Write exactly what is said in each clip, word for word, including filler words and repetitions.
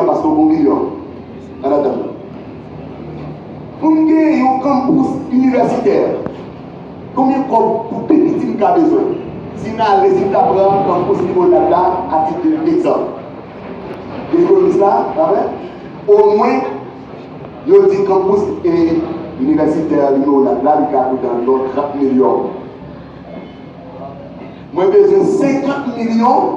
paske w gen yon milyon. Ann atann. Pou n gen yon kanpous inivèsitè, konbyen kòb pou pi piti n ka bezwen? Si n ale, si n ta pran kanpous Limonad la, atit de egzanp. Ekonomis la, pa vre? Omwen, yo di kanpous e inivèsitè Limonad la, li ka koute anviwon trant milyon. Mwen bezwen senkant milyon,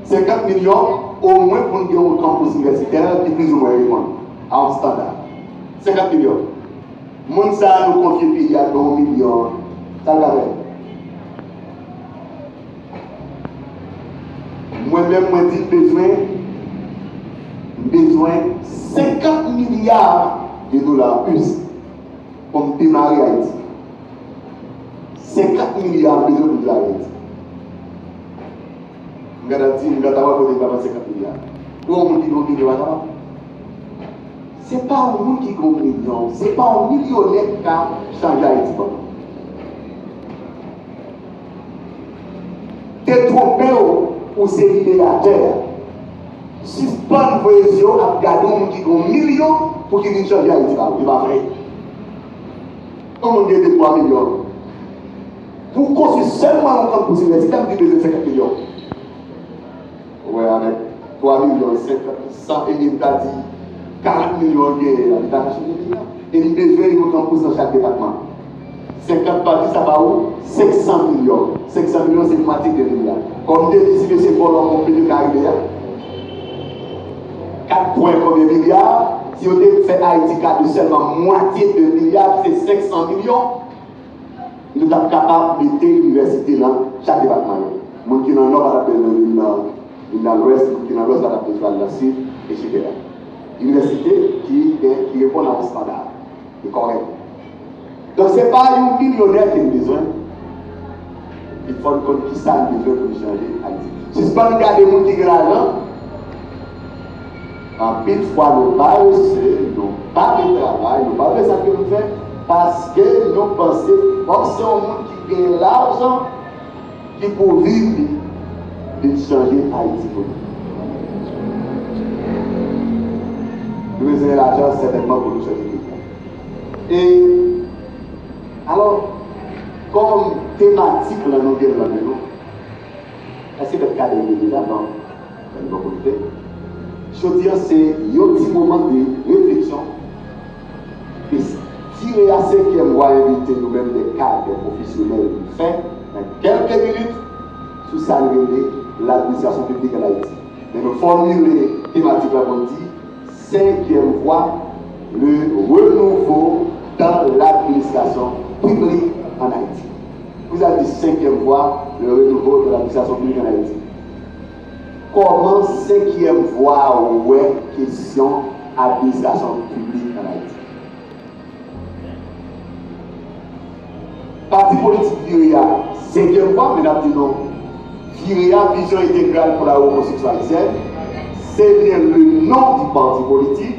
senkant milyon, omwen pou n gen yon kanpous inivèsitè ki plizoumwen reponn a yon estanda. Senkant milyon. Moun sa a nou konfye peyi a gen yon milyon, sa l ka fè? Mwen menm, mwen di m bezwen, m bezwen senkant milya de dola anplis pou m demare Ayiti. Senkant milya m bezwen pou m demare Ayiti. M gentan di, m gentan wè kote m pral pran senkant milya. Pou yon moun ki gen yon milyon pa kapab. Se pa yon moun ki gen yon milyon, se pa yon milyonè ki ka chanje Ayiti pou nou. Detwonpe w, ou se lidè atè a. Sispann voye zye w ap gade yon moun ki gen yon milyon pou ki vin chanje Ayiti pa ou. Li pa vre. Yon moun gen de twa milyon. Pou konstwi sèlman yon kanpous inivèsitè, m te bezwen senkant milyon. Ou wè, avèk twa milyon senkant san, e m ta di karant milyon genyen an, li pa ka chanje peyi a. E li bezwen yon kanpous nan chak depatman. Senkant pa dis, sa ba ou senk san milyon. Senk san milyon, se mwatye de milya. Kòm m te di, si mesye vòlò konpli de Karibe a, kat pwen konbyen milya, si yo te fè Ayiti kado sèlman mwatye de milya, ki se senk san milyon, nou t ap kapab mete inivèsite nan chak depatman yo. Moun ki nan Nò pa t ap bezwen vin nan, vin nan Lwès, moun ki nan Lwès pa t ap bezwen al nan Sid, etsetera. Inivèsite ki gen, ki reponn a yon estanda, ki kòrèk. Donk, se pa yon milyonè ke n bezwen, il fò n konn kisa n bezwen pou n chanje Ayiti. Sispann gade moun ki gen lajan. Anpil fwa, nou parese, nou pa vle travay, nou pa vle sa ke nou fè, paske nou panse fòk se yon moun ki gen lajan ki pou viv li, vin chanje Ayiti pou nou. Nou bezwen lajan, sètènman, pou nou chanje peyi a. E, alò, kòm tematik lan nou gen lan men nou, èske bèt kale yo deja? Non. Fè n bò kote. Jodi a, se yon ti moman de refleksyon. E tire a senkyèm vwa envite nou menm de kad, de pwofesyonèl nou fè nan kèlke minit sou sa n rele ladministrasyon piblik ann Ayiti. Men nou fòmile tematik la pou n di, senkyèm vwa, le renouveau dans l'administration publique en Haïti. Poukisa l di senkyèm vwa, le renouveau dans l'administration publique en Haïti? Kòman senkyèm vwa wè kesyon administrasyon piblik ann Ayiti? Pati politik Vire a, senkyèm vwa, men n ap di non. Vire a, Vision Intégrale pour la Reconstruction Haïtienne, se byen le non di pati politik,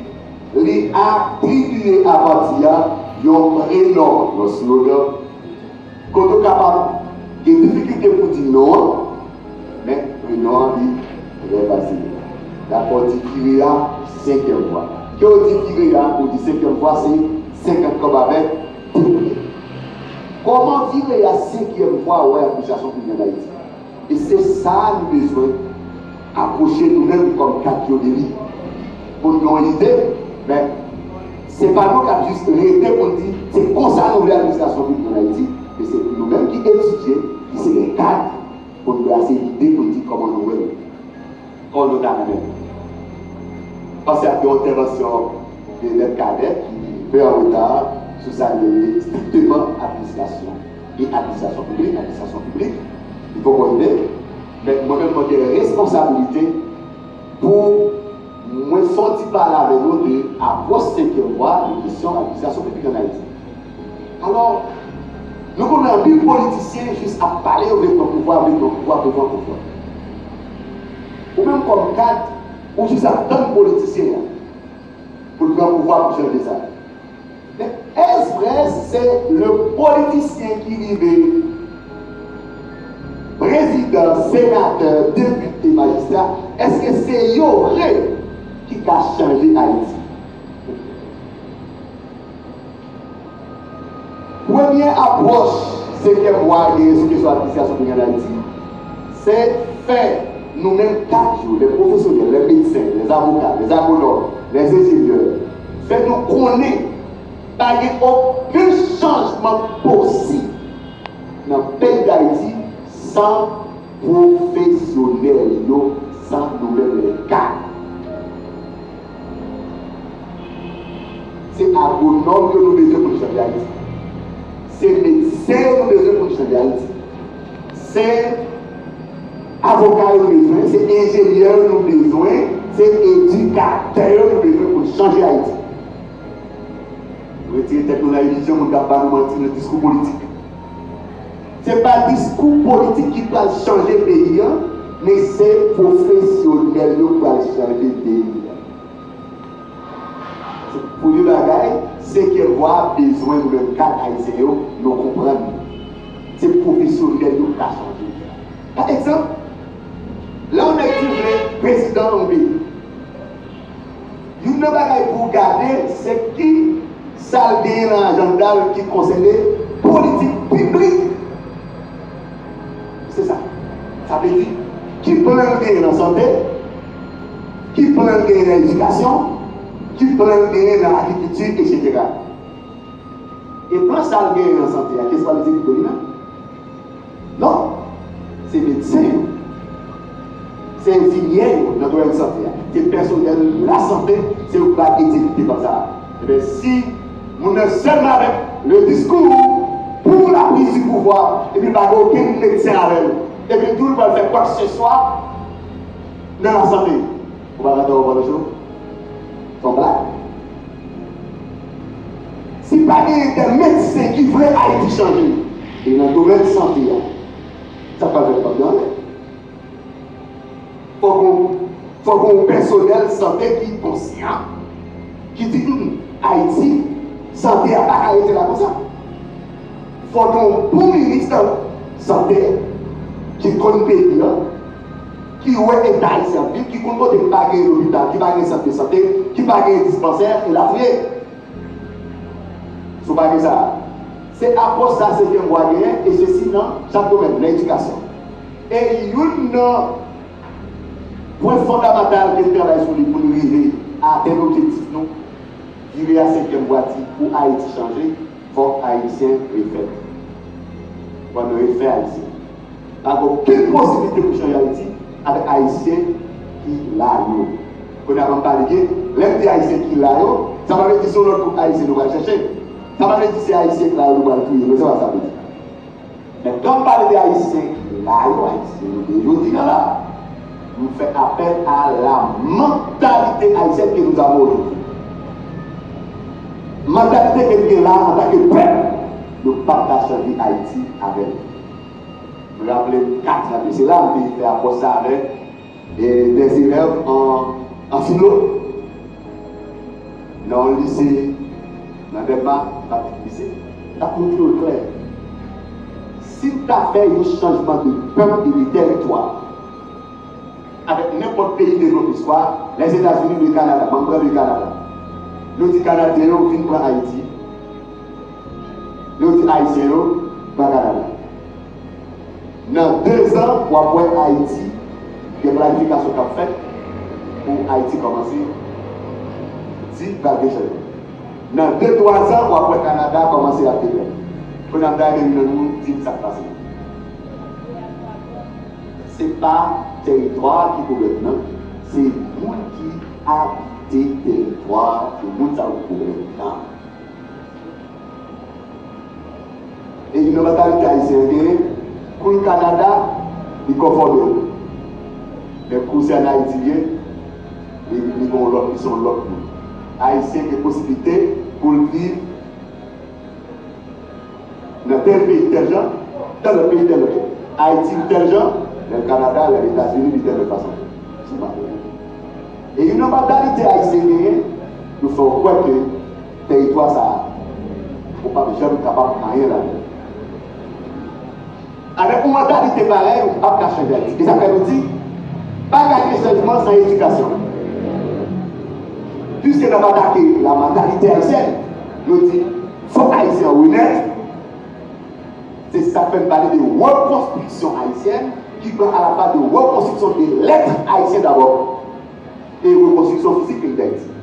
li atribiye a pati a yon prenon, yon slogan, kote w kapab gen difikilte pou di non an, men prenon an li trè fasil. Dakò, di Vire a, senkyèm vwa. Ke w di Vire a, ou di senkyèm vwa, se senkant kòb avèk de prè. Kòman Vire a, senkyèm vwa, wè administrasyon piblik ann Ayiti? E se sa nou bezwen apwoche nou menm kòm kad yo de li. Pou n gen yon lide, men se pa nou k ap jis rete pou n di se konsa nou vle administrasyon piblik ann Ayiti, men se nou menm ki etidye, ki se de kad, pou n brase lide pou n di kòman nou wè l. Kòman nou ta renmen. Panse ak yon entèvansyon de Mèt Kadè ki pe an reta sou sa l rele strikteman administrasyon e administrasyon piblik, administrasyon piblik, li poko rive, men mwen menm mwen gen responsabilite pou mwen fè yon ti pale avè nou de apwòch senkyèm vwa de kesyon administrasyon piblik ann Ayiti. Alò, nou konnen anpil politisyen jis ap pale, yo vle pran pouvwa, vle pran pouvwa, vle pran pouvwa. Ou menm kòm kad, ou jis ap tann politisyen an pou l pran pouvwa pou chanje sa. Men èske vrè se le politisyen ki rive prezidan, senatè, depite, majistra, èske se yo vre chanje Ayiti. Premye apwòch Senkyèm Vwa a genyen sou kesyon administrasyon ki gen ann Ayiti, se fè nou menm kat yo, lè pwofesyonèl, lè medsen, lè avoka, lè agwonòm, lè enjenyè, fè nou konnen pa gen okenn chanjman posib nan peyi Dayiti san pwofesyonèl yo, san nou menm lè kat. Se agwonòm yo nou bezwen pou nou chanje Ayiti. Se medsen yo nou bezwen pou nou chanje Ayiti. Se avoka yo nou bezwen, se enjenyè yo nou bezwen, se edikatè yo nou bezwen pou nou chanje Ayiti. Nou retire tèt nou nan ilizyon, moun k ap ba nou manti nan diskou politik. Se pa diskou politik ki pral chanje peyi a, men se pwofesyonèl yo k pral chanje peyi a. Se premye bagay, Senkyèm Vwa a bezwen nou menm kat Ayisyen yo, nou konprann. Se pwofesyonèl yo k ka chanje. Pa egzanp, lè yon nèg di vle prezidan yon peyi, youn nan bagay pou w gade, se ki sa l genyen nan ajanda l ki konsène politik piblik. Se sa. Sa vle di, ki plan l genyen nan sante, ki plan l genyen nan edikasyon, ki plan l genyen nan agrikilti, etsetera. E plan sa l genyen nan sante a, kiyès pral egzekite li menm? Non. Se medsen yo. Se enfimyè yo nan domèn sante a. Se pèsonèl lasante, se yo k pral egzekite plan sa a. Ebyen, si moun nan sèlman avèk le diskou pour la prise du pouvoir, epi pa gen okenn medsen avè l, epi tou l pral fè kwakeseswa nan lasante, ou pa ka tande w pale cho? Se yon blag. Si pa genyen de medsen ki vle Ayiti chanje, e nan domèn sante a, sa pral fèt p ap gen anyen. Fòk yon, fòk yon pèsonèl sante ki konsyan, ki di, hmm, Ayiti, sante a pa ka rete la konsa. Fòk yon bon minis sante ki konn peyi a, ki wè eta Ayiti ap viv, ki konn kote ki pa gen lopital, ki pa gen sant de sante, ki pa gen dispansè, elatriye. Si w pa gen sa, se apwòch sa Senkyèm Vwa genyen, e se si nan chak domèn, nan edikasyon. E youn nan pwen fondamantal ke n travay sou li pou n rive atenn objektif nou, vire a Senkyèm Vwa di pou Ayiti chanje, fòk Ayisyen refèt. Fòk nou refè Ayisyen. Pa gen okenn posiblite pou chanje Ayiti avèk Ayisyen ki la yo. Kounye a, ban m pale byen, lè m di Ayisyen ki la yo, sa pa vle di se yon lòt gwoup Ayisyen nou pral chèche. Sa pa vle di se Ayisyen ki la yo nou pral touye. Non, se pa sa m vle di. Men kan m pale de Ayisyen ki la yo, Ayisyen yo de jodi a la, m fè apèl a la mentalité haïtienne que nous avons aujourd'hui. Mantalité ke n gen la antanke pèp, nou p ap ka chanje Ayiti avè l. M raple m kat an de sela, m te fè apwòch sa avèk, e, des élèves an, an filo, nan yon lise, nan Dèlma, m pa t di lise, m t ap montre w klè. Si n ta fè yon chanjman de pèp e de tèritwa, avèk nenpòt peyi devlope, swa Lèzetazini oubyen Kanada, ban m pran de Kanada. Nou di Kanadyen yo vin pran Ayiti. Nou di Ayisyen yo pran Kanada. Nan de zan, w ap wè Ayiti, gen planifikasyon k ap fèt pou Ayiti kòmanse di pral gen chanjman. Nan de, twa zan, w ap wè Kanada kòmanse ap deplòte. Kounye a, m ta renmen youn nan nou di m sa k pase. Se pa tèritwa a ki pwoblèm nan, se moun ki abite tèritwa a, se moun sa yo ki pwoblèm nan. E youn nan mantalite ayisyen an genyen, kou l Kanada, li konfòme l. Men kou se ann Ayiti li ye, li, li gen yon lòt, li se yon lòt moun. Ayisyen gen posiblite pou l viv nan tèl peyi tèl jan, tèl lòt peyi tèl lòt jan. Ayiti li tèl jan, lè l Kanada, lè l Etazini, li tèl lòt fason. Se pa vre. E youn nan mantalite ayisyen genyen, nou fè w kwè ke tèritwa sa a, ou p ap janm kapab anyen ladan l. Avèk yon mantalite parèy, ou p ap ka chanje Ayiti. E sa fè nou di, pa ka gen chanjman san edikasyon. Piske n ap atake la mentalité haïtienne, yo di fòk Ayisyen an renèt. Se sa k fè n pale de rekonstriksyon ayisyèn ki pran alafwa de rekonstriksyon de l'être haïtien d'abord e rekonstriksyon fizik peyi Dayiti.